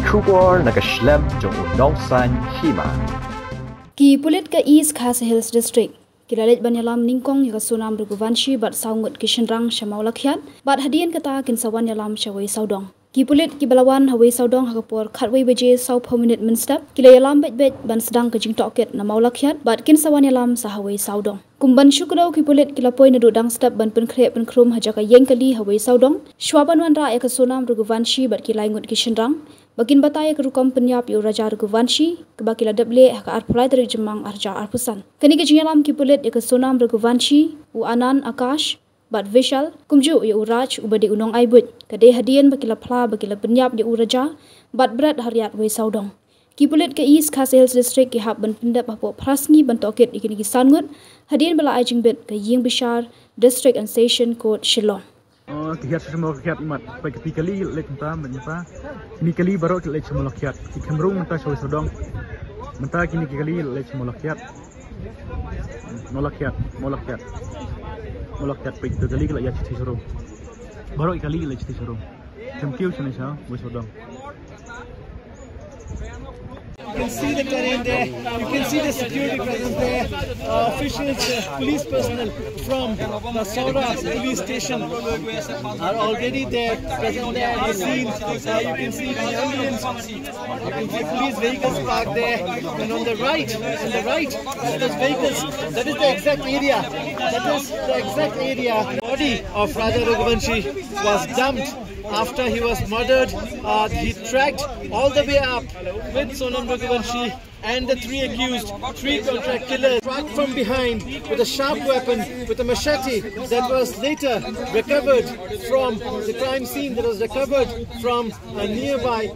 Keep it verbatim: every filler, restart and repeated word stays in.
Khubor na ka shlem jong u nongsan hima. Ki pulit ka East Khasi Hills District ki la leit ban ïalam nyngkong ïa ka Sonam Raghuvanshi bad saw ngut ki shynrang sha Mawlakhiat, bad hadien kata kin sa wan ïalam sha Wei Sawdong. Ki pulit kiba la wan ha Wei Sawdong ha ka por khatwei baje sawphew minit mynstep ki la ïalam beit beit ban sdang ka jingtohkit na Mawlakhiat bad kin sa wan ïalam sa ha Wei Sawdong. Kum ban shu kdew ki pulit ki la poi naduh dang step ban pynkhreh pynkhrum ha jaka ïeng kali ha Wei Sawdong shwa ban wanrah ïa ka Sonam Raghuvanshi bad ki lai ngut ki shynrang ba kin batai ïa ka rukom pynïap ïa u Raja Raghuvanshi kaba ki la dep leh ha ka arphew lai tarik Jymmang arhajar arphew san. Kane ka jingïalam ki pulit ïa ka Sonam Raghuvanshi, u Anand, Akash bad Vishal kumjuh ïa u Raj uba dei u nongai buit ka dei hadien ba ki la phla ba ki la pynïap ïa u Raja bad bret ha riat Wei Sawdong. Ki pulit ka East Khasi Hills District ki hap ban pyndep hapoh phra sngi ban tohkit ïa kine ki san ngut hadien ba la ai jingbit ka ïing bishar District and Session Court Shillong. Oh, ki hiat shisha mo ki hiat imat. Peit kati kali leit mynta, mynta. Kini kali baroh ki leit sha Mawlakhiat. Ki kham rung mynta sha Wei Sawdong. Mynta kini ki kali leit sha Mawlakhiat. Mawlakhiat, Mawlakhiat. Mawlakhiat peit tu kali ki la ïa chithi sha rung. Baroh ki kali ki leit chithi sha rung. Kham kiew shane sha Wei Sawdong. You can see the terrain there. You can see the security presence there. Uh, officials, uh, police personnel from the Sohra police station are already there, present there at the scene. Uh, you can see the ambulance. You can see police vehicles parked there. And on the right, on the right, those vehicles, that is the exact area. That is the exact area. Body of Raja Raghuvanshi was dumped after he was murdered. Uh, he tracked all the way up with Sonam Raghuvanshi and the three accused, three contract killers, struck from behind with a sharp weapon, with a machete that was later recovered from the crime scene, that was recovered from a nearby.